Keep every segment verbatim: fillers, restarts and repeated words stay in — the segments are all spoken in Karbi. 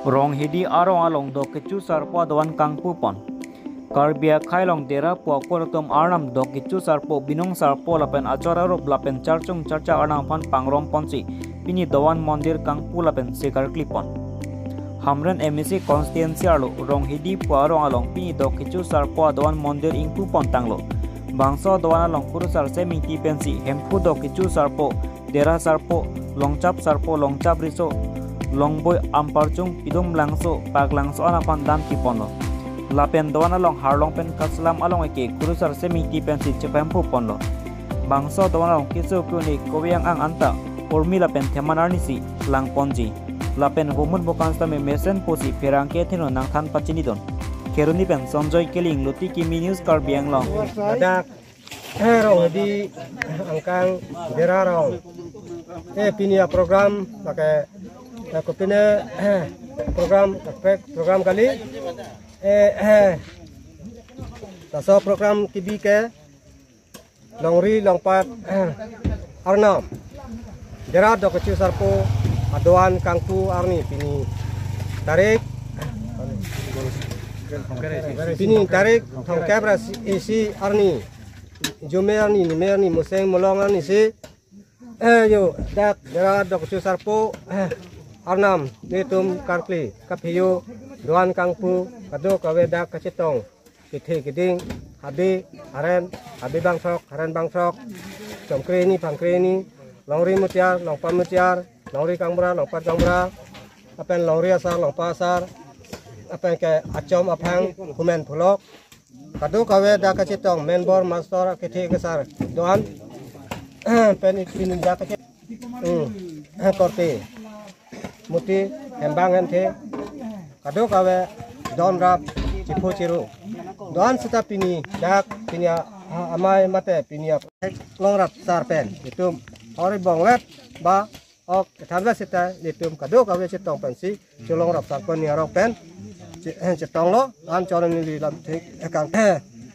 Ronghidi arong along dok kecho sarpo adovan kangpu pon. Karbi akhei along Dera pu akur atum arnam dok kecho sarpo, binong sarpo lapen achor arup lapen charchung charcha arnam aphan pangrum ponsi pini dovan mondir kangpu lapen sekarkli pon. Hamren M A C constituency arlo Ronghidi pu arong along pini dok kecho sarpo adovan mondir ingpu pon tanglo. Bangso adovan along Kurusar Semingti pensi Hemphu dok kecho sarpo, Dera sarpo, Longchap sarpo, Longchap riso, Longboi Amparchung, Pidum Langso, Pak Langso an aphan dam kiponlo. Lapen dovan along Harlong pen Kaslam along eke Kurusar Semingti pensi chepemphu ponlo. Bangso dovan along keso kuni koviang ang anta urmi lapen theman arnisi lang ponji. Lapen humut bokan sitame mesen pusi pherangke theno nangthan pachinidun. Kheroni pen Sonjoy Killing, Luti Kimi News, Karbi Anglong. Ladak, eh, Ronghidi angkang Dera rong. Eh, pini aprogram pakai, eh, kopine, eh, program, program kali. Eh, eh, laso program kebi ke longri longpat, eh, arnam Dera dok kecho sarpo adovan kangpu arni pini tarik, pini tarik thomkep ra isi arni, Jume arni, Nime arni, Moseng Molong arnisi, eh, yo, dak Dera dok kecho sarpo, eh, arnam netum karkli kapheyo dovan kangpu kadokave dak kachetong, kethe keding, habe haren, habe bangthrok, haren bangthrok, chomkre hini, phangkre hini, longri mutiar, longpa mutiar, longri kangbura, longpat kangbura, lapen longri asar, longpa asar, lapen ke achom aphang, humen phulok, kadokave dak kachetong, menbor, mastor, kethe kesar dovan, pen ipin dak kache-, hmm, korte, muti, hembang henthe, kadokave don rap, chiphu chiru. Dovan seta pini dak, pini a-, a-, amei mate pini a-, longrap sar pen itum hori bongvet ba ok kethan ba seta itum kadokave chetong pensi cholongrap sar pen ni arok pen che-, chetonglo, an choro neli lam thik ekang.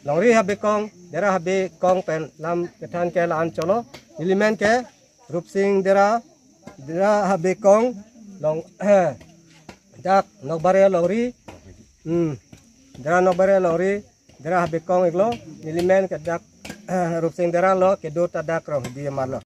Longri Habe Kong, Dera Habe Kong pen lam kethan ke la-an cholo. Neli men ke Rupsing Dera, Dera Habe Kong, long, dak Nokbare longri, hmm, Dera Nokbare longri, Dera Habe Kong iklo, neli men ke dak, Rupsing Dera lo, kedo ta dak Ronghidi amarlo.